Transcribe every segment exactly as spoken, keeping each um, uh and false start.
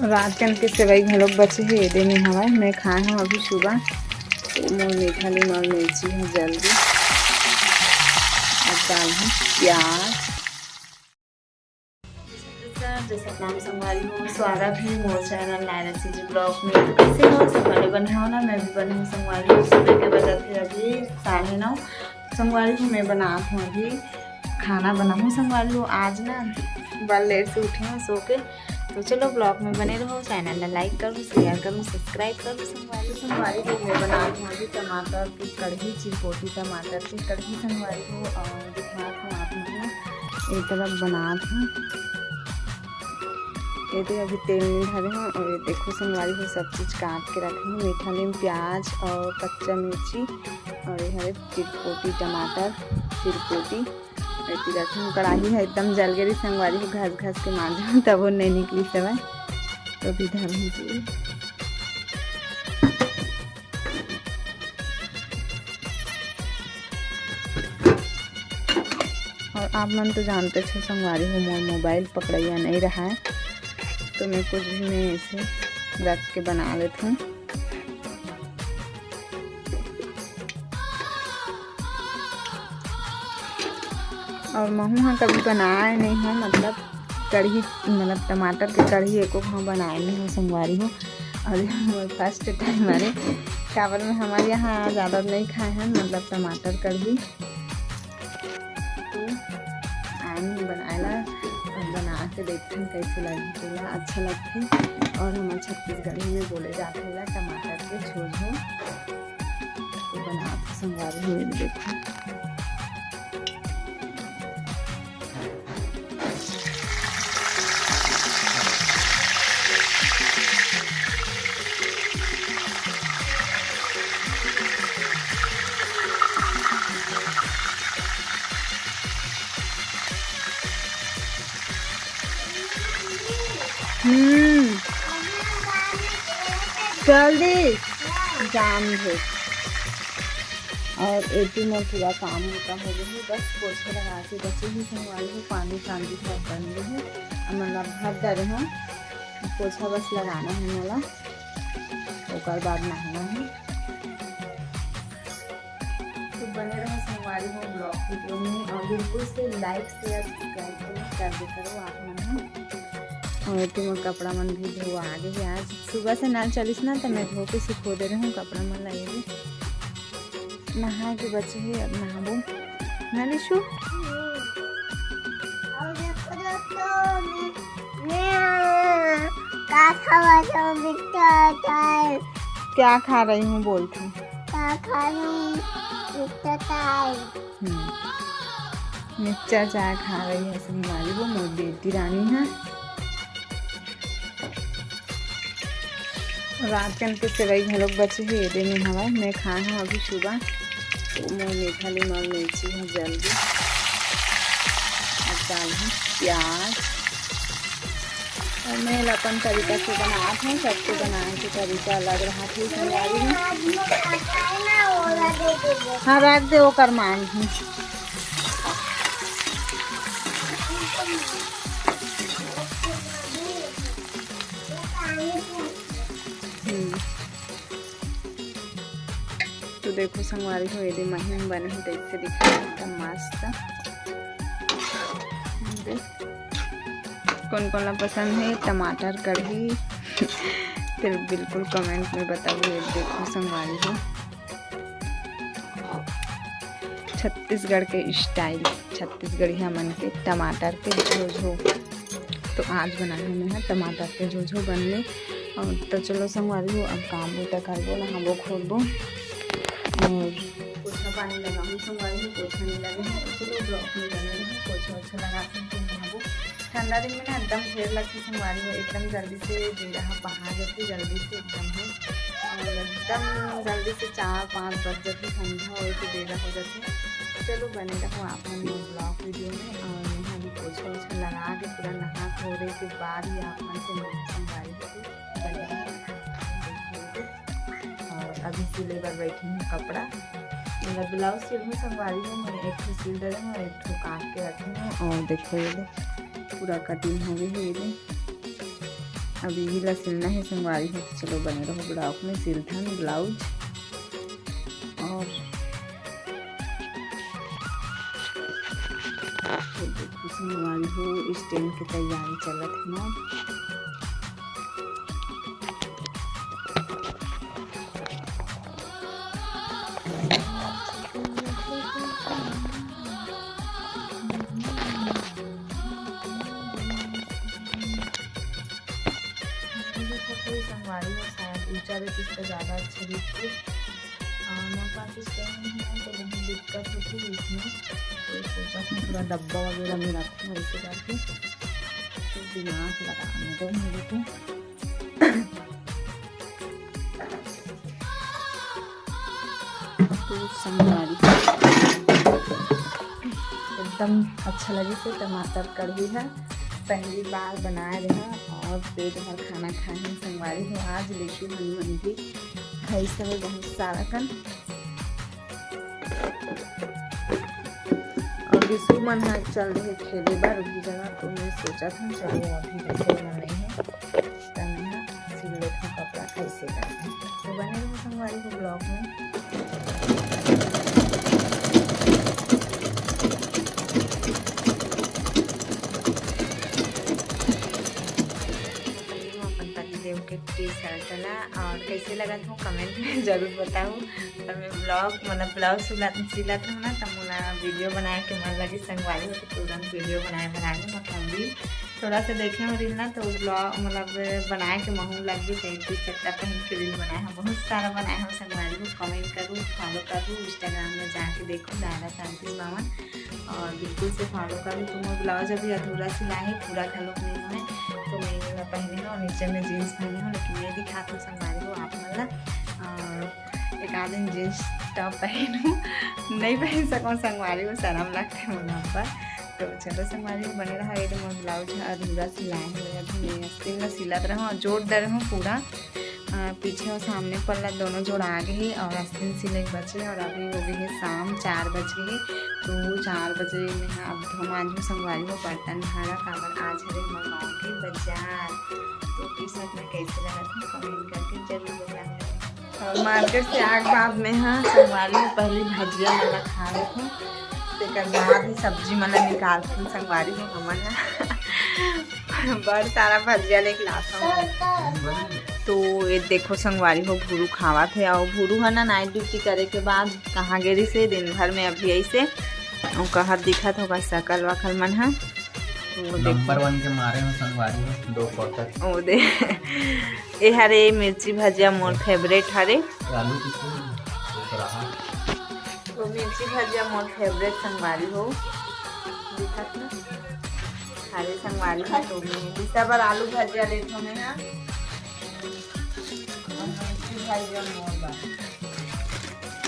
रात कन के सेवई घलोक बचे हे, एदे में हवय, मैं खाए हूँ अभी सुबह। तो मोर मीठा लीम और मिर्ची है जल्दी, और डाल हूँ प्याज। जय प्रणाम संगवारी हो, स्वागत है मोर चैनल नायरा सीजी ब्लॉग में। तो कैसे हो सब? बने बने हो ना? मैं भी बने हूँ संगवारी हो। सुबह के बजत है अभी साढ़े नौ। संगवारी हो, मैं बनात हूँ अभी खाना बनाहूँ संगवारी हो। आज ना बड़ लेट से उठे हूँ सो के, तो चलो ब्लॉग में बने रहो। चैनल ला लाइक करो, शेयर करो, सब्सक्राइब करो संगवारी। संगवारी हो, मैं बनात हूँ अभी टमाटर की कढ़ी, चिरपोटी टमाटर की कढ़ी संगवारी हो। और दिखात हूँ आप मन ला, एक तरफ बनात हूँ। ये तो अभी तेल नहीं धरे हूँ। और ये देखो संगवारी हो, सब चीज काट के रखे हूँ, मीठा लीम, प्याज और कच्चा मिर्ची, और ये हरे चिरपोटी टमाटर, चिरपोटी। ऐसी रखे हूँ, कढ़ाई है एकदम जल गई संगवारी हो, घस घस के मांजो तब वो नहीं निकली सवय, तो भी धर हूँ तेल। और आप मन तो जानते छो संगवारी हो, मोर मोबाइल पकड़ैया नहीं रहा है, तो मैं कुछ भी मैं ऐसे रख के बना लेती हूँ। और महू हाँ कभी बनाए नहीं हूँ, मतलब कढ़ी, मतलब टमाटर के कढ़ी एको हाँ बनाए नहीं हूँ संगवारी हो। और ये मोर फर्स्ट टाइम हरे, काबर में हमारे यहाँ ज़्यादा नहीं खाए हैं, मतलब टमाटर कढ़ी। तो आए नहीं बनाए ला, और बना के देखते हैं कैसे लगे, तेला अच्छा लगते। और हमारे छत्तीसगढ़ी में बोले जाते हैं टमाटर के झोझो। तो बना के संगवारी हो, देखो। हम्म, जल्दी जाम है। और एती में पूरा काम होता हो गया है, बस पोछा लगा के बचे ही संगवारी हो, पानी चांदी सब बन गए हैं। अब मतलब भर डरे हैं, पोछा बस लगाना है मला, ओकर बाद नहाना है। तो बने रहो संगवारी हो ब्लॉग वीडियो में, और बिल्कुल से लाइक शेयर सब्सक्राइब करो, कर दे करो आप मन। और एती में कपड़ा मन भी धोआ गे हे, आज सुबह से नल चलिस ना, तो मैं धो के सुखो दे रहे हूँ कपड़ा मन ला। ये भी नहा के बचे हे, अब नहाबो ना लिशु। और देखो दोस्तों, मैं, मैं का खावा जाऊँ मिक्सचर चाय। क्या खा रही हूँ बोल तू? का खा रही हूँ मिक्सचर चाय। हम्म। मिक्सचर चाय खा रही है संगवारी हो मोर बेटी रानी है। रात कन के सेवई घलोक बचे हे, एदे में हवय, मैं खाए हूँ अभी सुबह। तो मोर मीठा लीम और मिर्ची है जल्दी, और डाल हूँ प्याज। और मैं अपन तरीका से बनात हूँ, सबके बनाए के तरीका अलग रहा थे संगवारी हो। हाँ, रख दे, ओकर मांज हूँ। हम्म। तो देखो संगवारी हो, एदे महीन बने हो, कैसे दिखा एकदम मस्त। देख, कौन कौन ला पसंद है टमाटर कढ़ी, फिर बिल्कुल कमेंट में बताओ। ये देखो संगवारी हो, छत्तीसगढ़ के स्टाइल, छत्तीसगढ़िया मन के टमाटर के झोझो। तो आज बनाए हूँ मैं ह टमाटर के झोझो बनले। और तो चलो संगवारी हो, अब काम बूता करबो, नहाबो खोलबो और पोछा पानी लगाऊँ संगवारी हो, पोछा नहीं लगे हैं। तो चलो ब्लॉग में बने रहो, पोछा ओछा लगा के नहाबो। ठंडा दिन में ना एकदम ढेर लगथे संगवारी हो, एकदम जल्दी से बेरा ह पहाड़ जाथे, जल्दी से एकदम है, और एकदम जल्दी से चार पाँच बज जाथे, ठंडा होए के बेरा हो जाथे। चलो बने रहो आप मन मोर ब्लॉग वीडियो में, और यहाँ भी पोछा ओछा लगा के पूरा नहा धो के बाद ही आप मन से मिलते संगवारी हो। बने रहो। और अभी सिले बर बैठी हूँ कपड़ा, मतलब ब्लाउज सिल में संगवारी हो, मैं एक ठो सिल डरे हूँ और एक ठो काट के रखे हूँ। और देखो ये दे, पूरा कटिंग हो गई है ये दे। अब इही ला सिलना हे संगवारी हो, तो चलो बने रहो vlog में, सिलथन blouse। और ये देखो संगवारी हो, stand के तैयारी चलत हे ना। मुझे तो कोई संगवारी हो, शायद ऊंचा रहती तो ज़्यादा अच्छा दिखती। आ, मोर पास stand नहीं है तो बहुत दिक्कत होती है इसमें। तो सोचा था थोड़ा डब्बा वगैरह में रखूँ ऐसे करके, तो दिमाग लगाने दो मेरे को। तो संगवारी एकदम अच्छा लगे से टमाटर कढ़ी है, पहली बार बनाए रहा और पेट भर खाना खाए हैं संगवारी हो। आज लेके हनुमान जी खाई सब बहुत सारा कन। और विशु मन ह चल रहे खेले बर उही जगह, तो मैं सोचा था चलो अभी जैसे मन नहीं है तो मैं ह सिल लेथों कपड़ा कैसे करना है। तो बने रहो संगवारी हो vlog में। अपन पति देव के T-shirt ला, और कैसे लगत हो comment में जरूर बताओ। और मैं vlog मतलब blouse सिला सिलत रहूँ ना, तो मोला video बनाए के मन लगी संगवारी हो, तो तुरंत video बनाए बर आ गई। मतलब भी थोड़ा सा देखे हो reel ना, तो vlog मतलब बनाए के महू लग गई, तो एक दो चट्टा पहन के reel बनाए हो, बहुत सारा बनाए हो संगवारी हो। Comment करूँ, follow करूँ, Instagram में जाके देखो दायरा शांति पावन, और बिल्कुल से follow करूँ। तो मोर blouse अभी अधूरा सिला है, पूरा घलोक नहीं है, तो मैं ये वाला पहने हूँ और नीचे में jeans पहने हूँ, लेकिन ये दिखा तो संगवारी हो आप मन ला। और एक आध दिन jeans top पहनूँ, नहीं पहन सकूँ संगवारी हो, शर्म लगता है मोला पर। तो चलो संगवारी हो बने रहा, ये तो मोर blouse है अधूरा सिलाए हुए, अभी मैं आस्तीन ला सिलत रहूँ और जोड़ दे रहूँ पूरा। अ, पीछे और सामने पल्ला दोनों जोड़ आ गए है और आस्तीन सिले के बचे और अभी हो गए है शाम, चार बज गए है। तो चार बजे में अब हम आज संगवारी हो बर्तन भाड़ा काबर आज हरे हमर गाँव के बाजार। तो T-shirt में कैसे लगत है comment करके जरूर बताना। और market से आग बाद में हाँ संगवारी हो पहली भजिया मन ला खा लेथों, तेकर बाद ही सब्जी मन ला निकालथन संगवारी हो हमन ह। बड़ सारा भजिया लेके लाथन। तो ये देखो संगवारी हो भूरू खावत हे, और भूरू ह ना night duty करे के बाद कहाँ गे रहिसे दिन भर में अभी ऐसे, और कहत दिखत होगा सकल वकल मन ह। वो देखो। Number one के मारे हो संगवारी हो, दो quarter। ओ दे। ए हरे मिर्ची भजिया मोर favourite हरे। आलू की पूरी, तो रहा। तो मिर्ची भजिया मोर favourite संगवारी हो। दिखत ना? हरे संगवारी हो तो मैं दूसरा बार आलू भजिया लेथों मैं, हाँ। और मिर्ची भजिया मोर बा।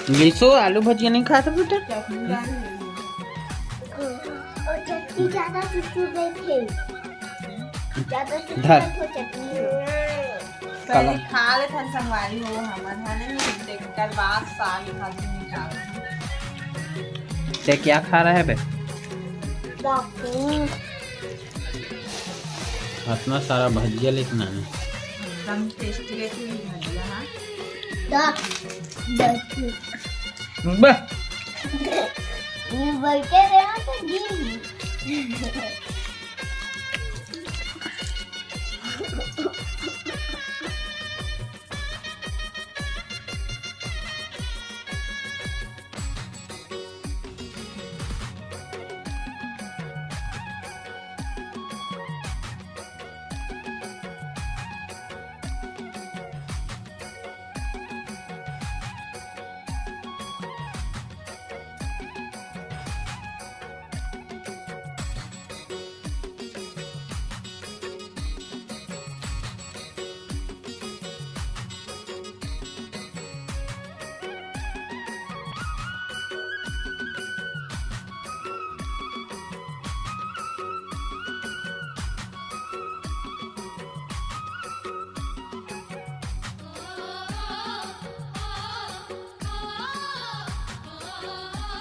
गिलसो, आलू भजिया नहीं खाता बेटा? चटनी डाल दीजिए। और चटनी ज्यादा कुछ नहीं थे। ज्यादा कुछ धर। नहीं थे चटनी। पहले काला। खा ले थन संगवारी हो हमन, है नहीं? तेकर बाद साग भाजी निकाल। ते क्या खा रहा है बे? बापू। इतना सारा भजिया लेके ना आए। एकदम tasty रहती है भजिया, हाँ। दा-, दा-, बे। ये बैठे रहे तो गिर गई।